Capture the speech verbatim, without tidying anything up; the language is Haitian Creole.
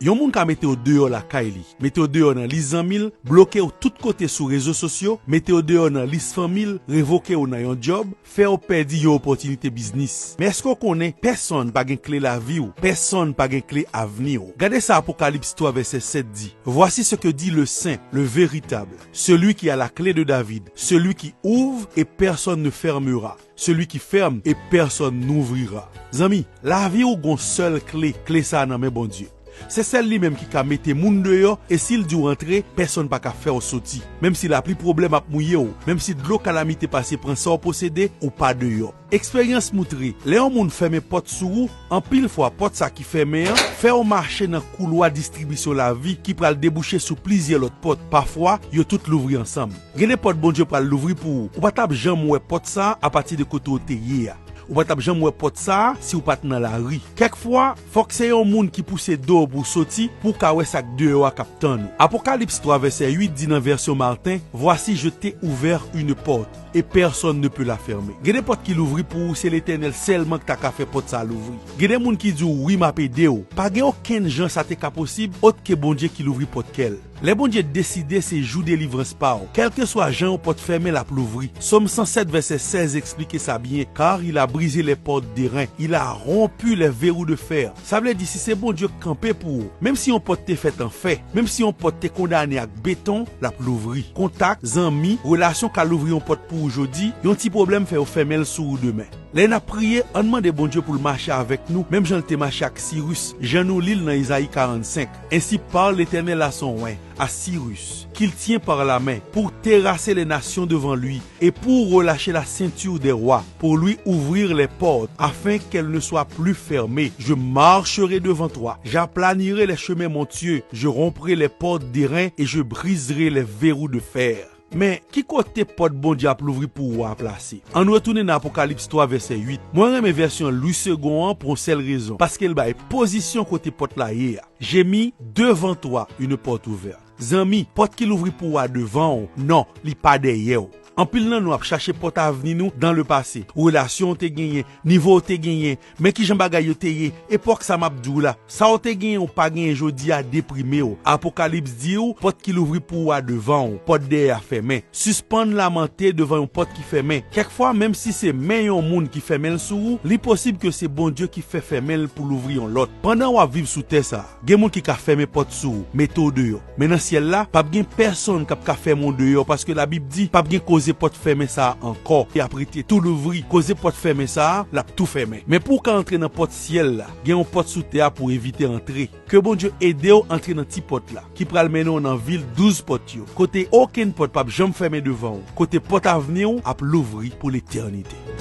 Yon moun ka mete w deyò lakay li, mete w deyò nan lis zanmi l, bloke w tout kote sou rezo sosyo, mete w deyò nan lis fanmi l, revoke w nan yon djòb, fè w pèdi yon opòtinite biznis. Men èske w konnen pèsonn pa gen kle lavi w? Pèsonn pa gen kle avni w. Gade sa Apokalips twa vèsè sèt di, Voici ce que dit le saint, le véritable, celui qui a la clé de David, celui qui ouvre et personne ne fermera, celui qui ferme et personne n'ouvrira. Zanmi, lavi w gon sèl kle, kle sa a nan men Bondye. Se sèl li menm ki ka mete moun deyò, e si l di w antre, pèsonn pa ka fè w soti. Menm si lapli pwoblèm ap mouye w, menm si dlo kalamite pase pran sa w posede, ou pa deyò. Eksperyans moutre, lè yon moun fèmen pòt sou ou, anpil fwa pòt sa ki fèmen an fè w mache nan koulwa distribisyon lavi ki pral debouche sou plizyè lòt pòt. Pafwa, yo tout louvri ansanm. Gen de pòt Bondye pral louvri pou ou. Ou pa t ap janm wè pòt sa a apati de kote w te ye a. Ou pa t ap janm wè pòt sa a si w pa t nan lari. Kèk fwa, fòk se yon moun ki pouse do w pou w soti pou w ka wè sa k deyò a k ap tann ou. Apokalips twa vèsè uit di nan vèsyon Marten, Voici, je t'ai ouvert une porte, et personne ne peut la fermer. Gen de pòt ki louvri pou ou, se Letènèl sèlman k ta ka fè pòt sa a louvri. Gen de moun ki di w, Wi, m ap ede w. Pa gen okenn jan sa te ka posib, òt ke Bondye ki louvri pòt kè l. Lè Bondye deside, se jou delivrans pa w. Kèlkeswa jan yon pòt fèmen, l ap louvri. Sòm san sèt vèsè sèz eksplike sa byen, Car il a brisé les portes d'airain, il a rompu les verrous de fer. Sa vle di, si se Bondye k kanpe pou ou, menm si yon pòt te fèt an fè, menm si yon pòt te kondane ak beton, l ap louvri. Kontak, zanmi, relasyon ka louvri yon pòt pou ou jodi, yon ti pwoblèm fè yo fèmen l sou ou demen. Lè n ap priye, ann mande Bondye pou l mache avèk nou, menm jan l te mache ak Siris, jan nou li l nan Izayi karannsenk. Ainsi parle l'Éternel à son oint, à Cyrus, qu'il tient par la main, pour terrasser les nations devant lui, et pour relâcher la ceinture des rois, pour lui ouvrir les portes, afin qu'elles ne soient plus fermées. Je marcherai devant toi, j'aplanirai les chemins montueux, je romprai les portes d'airain et je briserai les verrous de fer. Men, ki kote pòt Bondye ap louvri pou ou a plase? Ann retounen nan Apokalips twa vèsè uit. Mwen renmen vèsyon Louis Segond an pou yon sèl rezon, paske l bay pozisyon kote pòt la ye a. J'ai mis devant toi une porte ouverte. Zanmi, pòt ki louvri pou ou a devan w, non, li pa dèyè w. Anpil nan nou ap chache pòt avni nou dans le passé. Relasyon w te genyen, nivo w te genyen, men kijan bagay yo te ye, epòk sa m ap di w la. Sa w te genyen ou pa genyen jodi a deprime w. Apokalips di w, pòt ki louvri pou ou a devan w, pòt dèyè a fèmen. Sispann lamante devan yon pòt ki fèmen. Kèk fwa, menm si se men yon moun ki fèmen l sou ou, li posib ke se Bondye ki fè fèmen l pou louvri yon lòt. Pandan w ap viv sou tè sa a, gen moun ki ka fèmen pòt sou ou, mete w deyò. Men nan syèl la, p ap gen pèsonn k ap ka fèmen w deyò, paske Labib di, p ap gen koze pòt fèmen sa a ankò. Y ap rete tou louvri. Koze pòt fèmen sa a, l ap tou fèmen. Men pou w ka antre nan pòt syèl la, gen yon pòt sou tè a pou w evite antre. Ke Bondye ede w antre nan ti pòt la, ki pral mennen w nan vil douz pòt yo, kote okenn pòt p ap janm fèmen devan w, kote pòt avni w ap louvri pou letènite.